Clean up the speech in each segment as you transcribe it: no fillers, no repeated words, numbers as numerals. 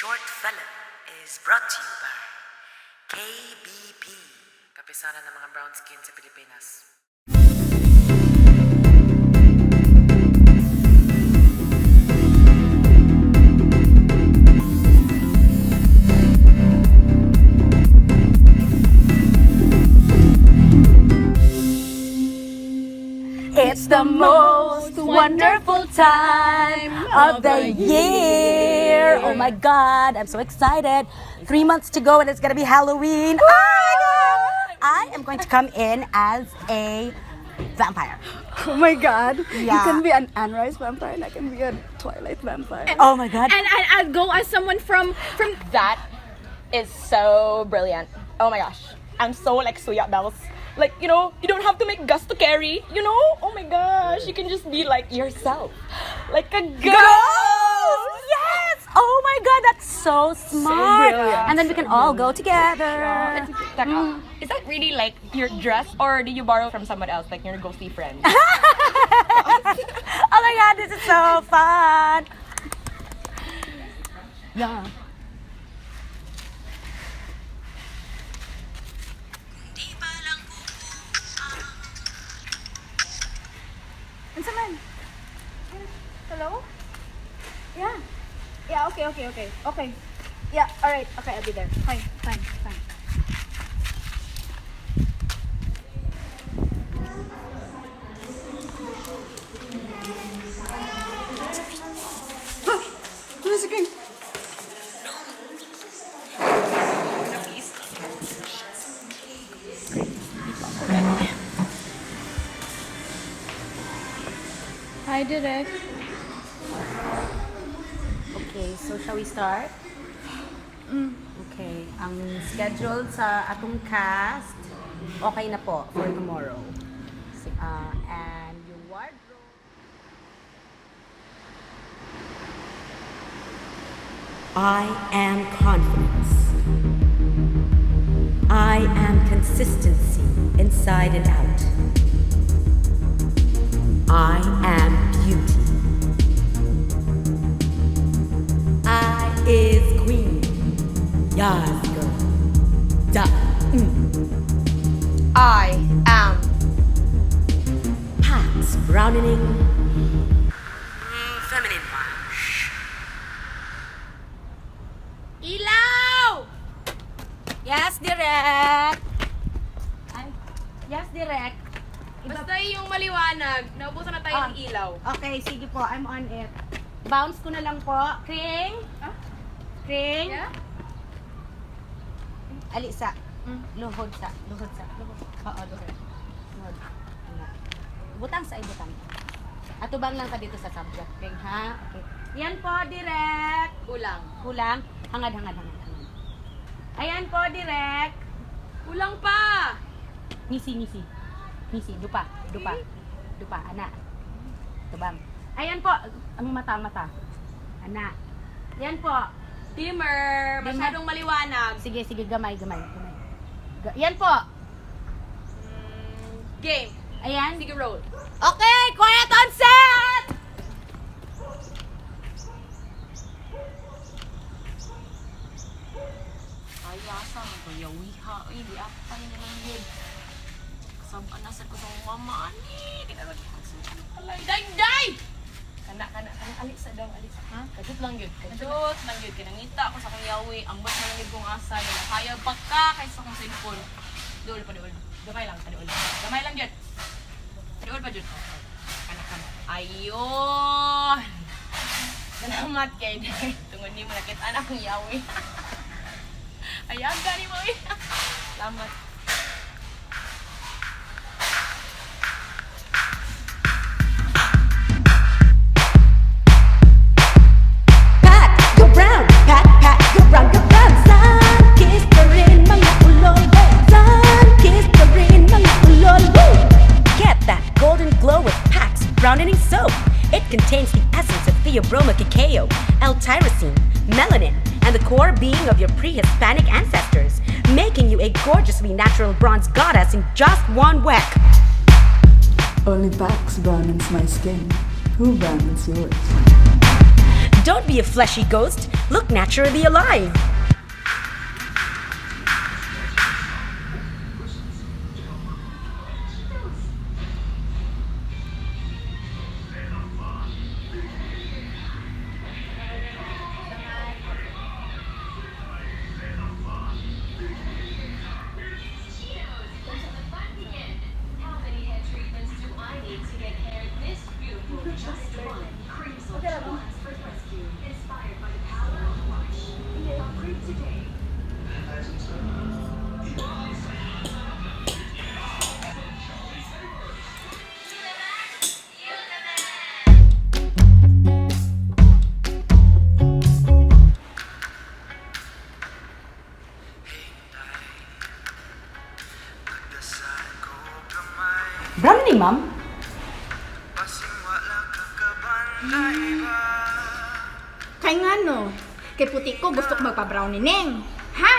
Short film is brought to you by KBP, Kapisanan ng mga brown skin sa Pilipinas. It's the most wonderful time of the year. Oh my God, I'm so excited. 3 months to go and it's gonna be Halloween. Oh my God. I am going to come in as a vampire. Oh my God. You Yeah. can be an Anne Rice vampire and I can be a Twilight vampire. Oh my God. And I'd go as someone from That is so brilliant. Oh my gosh. I'm so like suya bells. Like, you don't have to make gusto carry? Oh my gosh, you can just be like yourself. Like a ghost! Ghost! Yes! Oh my God, that's so smart. Brilliant. And then we can all go together. Teka, is that really like your dress or did you borrow from someone else, like your ghostly friend? Oh my God, this is so fun. Yeah. Unsa man? Hello? Yeah. Yeah, okay. Okay. Yeah, alright. Okay, I'll be there. Fine, fine, fine. Ano si King? Hi, Direk. Okay, so shall we start? Okay, ang schedule sa atong cast, okay na po for tomorrow. And yung wardrobe. I am confidence. I am consistency inside and out. I am beauty. I is queen. Yas girl. Da. I am Pax browning. Feminine wash. Ilaw! Yes, direct. Ay, yes, direct. Basta yung maliwanag, naubusan na tayo ng ilaw. Okay, sige po. I'm on it. Bounce ko na lang po. Kring? Kring? Yeah? Alisa. Luhod sa. Luhod sa. Luhod. Oo, luhod. Luhod. Ano. Butang sa ibutang. Atubang lang ka dito sa subject, Kring, ha? Okay. Yan po, direct. Kulang. Kulang. Hangad, hangad, hangad, hangad. Ayan po, direct. Kulang pa! Ngisi, ngisi. Ngisi, dupa, dupa. Dupa, ana. Tubang. Ayan po, ang mata, ang mata. Ana. Yan po. Dimmer! Masyadong maliwanag. Sige, sige, gamay, gamay, gamay. Yan po. Game. Ayan. Sige, roll. Okay, quiet on set! Ay, asa man to yawiha. Ay, di apay na lang yun. Kasama na sa ko sa mama ani. Di na lagi ko sa kalay. Day, day! Kana, kana, kana. Alis sa daw, alis. Ha? Kajut lang yun. Kajut lang yun. Kinangita ko sa akong yawi. Ambot na lang yun kung asa. Kaya pa ka kaysa akong cellphone. Dool pa dool. Gamay lang, padool. Gamay lang yun. Dool pa yun. Kana, kana. Ayun! Salamat kay Day. Tungod ni mo nakita na akong yawi. Ayan, gani mo eh. Salamat. Pat, go brown. Pat, pat, go brown, go brown. Sun-kissed pa rin mga ulol. Sun-kissed pa rin mga ulol. Woo! Get that golden glow with Pax Browning Soap. It contains the essence of Theobroma cacao, L-tyrosine, melanin, and the core being of your pre-Hispanic ancestors, making you a gorgeously natural bronze goddess in just one week. Only Pax browns my skin. Who browns yours? Don't be a fleshy ghost. Look naturally alive. How many hair treatments do I need to get hair this beautiful? Just one. Cream Silk Expert Rescue. Inspired by the power of Lush. Upgrade today. Brown ni, ma'am? Kay nga no, kay puti ko gusto ko magpa-brown ni Neng. Ha?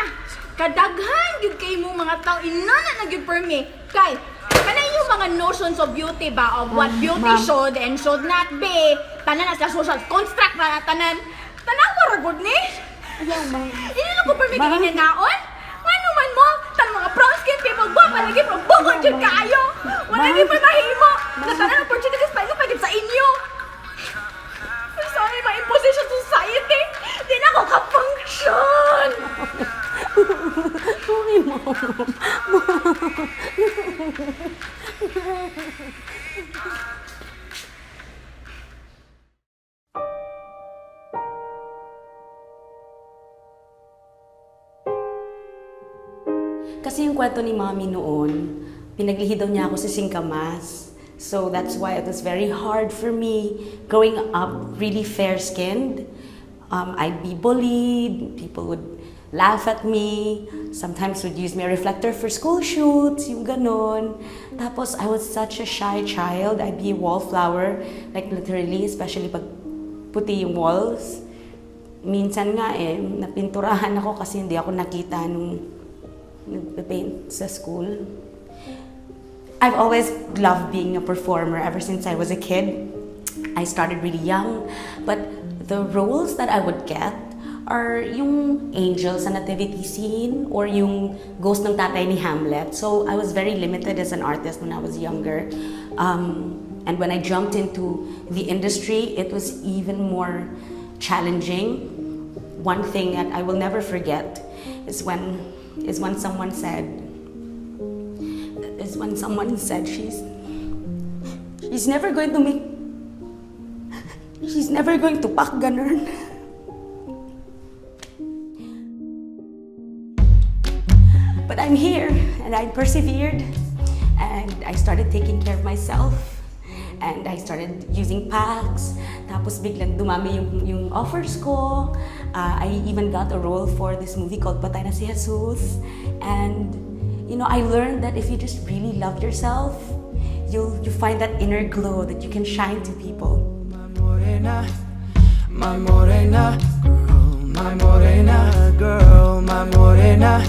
Kadaghan gyud kay mo mga tao inana na gyud permi. Kay kanay yung mga notions of beauty ba of what beauty ma'am. should and should not be. Tanan na sa social construct na tanan. Tanawa ra gud ni. Ini lang ko permi kay naon. Ngano man mo, tan mga brown skin people gwapa lagi pero bukod jud kaayo. Wala gyud pa mahimo. Na tanan opportunities pa ilo pa gyud sa inyo. I'm sorry, my imposition society. Di na ako ka-function. Sorry, ma'am. Kasi yung kwento ni Mommy noon, pinaglihi daw niya ako sa singkamas. So that's why it was very hard for me growing up really fair-skinned. I'd be bullied, people would laugh at me, sometimes would use my reflector for school shoots, yung ganon. Tapos I was such a shy child. I'd be a wallflower, like literally, especially pag puti yung walls. Minsan nga eh, napinturahan ako kasi hindi ako nakita nung nagpe-paint sa school. I've always loved being a performer ever since I was a kid. I started really young, but the roles that I would get are yung angel sa nativity scene or yung ghost ng tatay ni Hamlet. So I was very limited as an artist when I was younger. And when I jumped into the industry, it was even more challenging. One thing that I will never forget is when someone said she's never going to pak ganun. But I'm here and I persevered and I started taking care of myself and I started using packs. Tapos biglang dumami yung offers ko. I even got a role for this movie called Patay na si Jesus. And I learned that if you just really love yourself, you find that inner glow that you can shine to people. My morena girl, my morena girl, my morena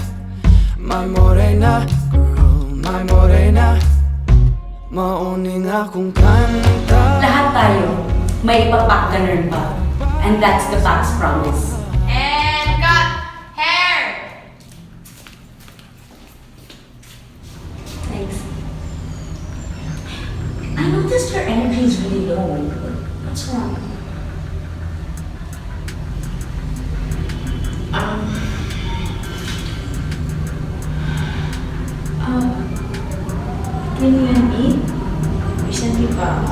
girl, my morena. Mauning akong kanta. Lahat tayo may ipapakganern pa. And that's the Pax promise. And cut! Hair! Thanks. I noticed your energy is really low. What's wrong? Between you and me, recently ba,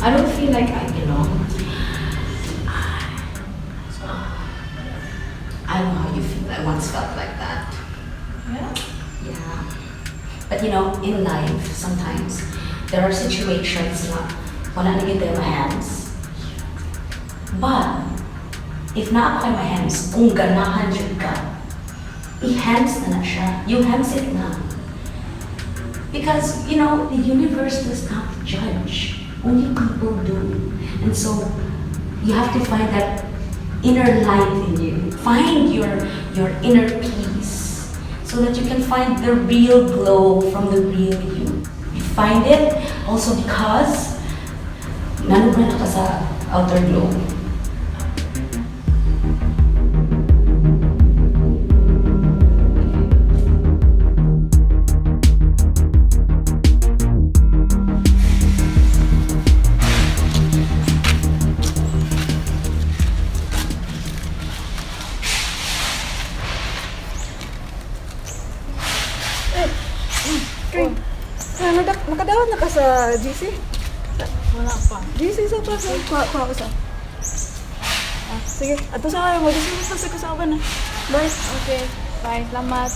I don't feel like I belong. So, I know how you feel. I once felt like that. Yeah? Yeah. But in life, sometimes, there are situations na wala na gyud tayo ma-hands. But, if naa pa kay ma-hands, kung ganahan jud ka, i-hands na na siya. You hands it na. Because the universe does not judge. Only people do. And so, you have to find that inner light in you. Find your inner peace so that you can find the real glow from the real you. You find it also because nano ba na ka sa Outer Glow. Ah, nakadawat na ka sa GC? Wala pa. GC sa pa sa kuha kuha ko sa. Ah, sige, ato sa kayo mo sa ko sa uban na. Bye. Okay, bye. Salamat.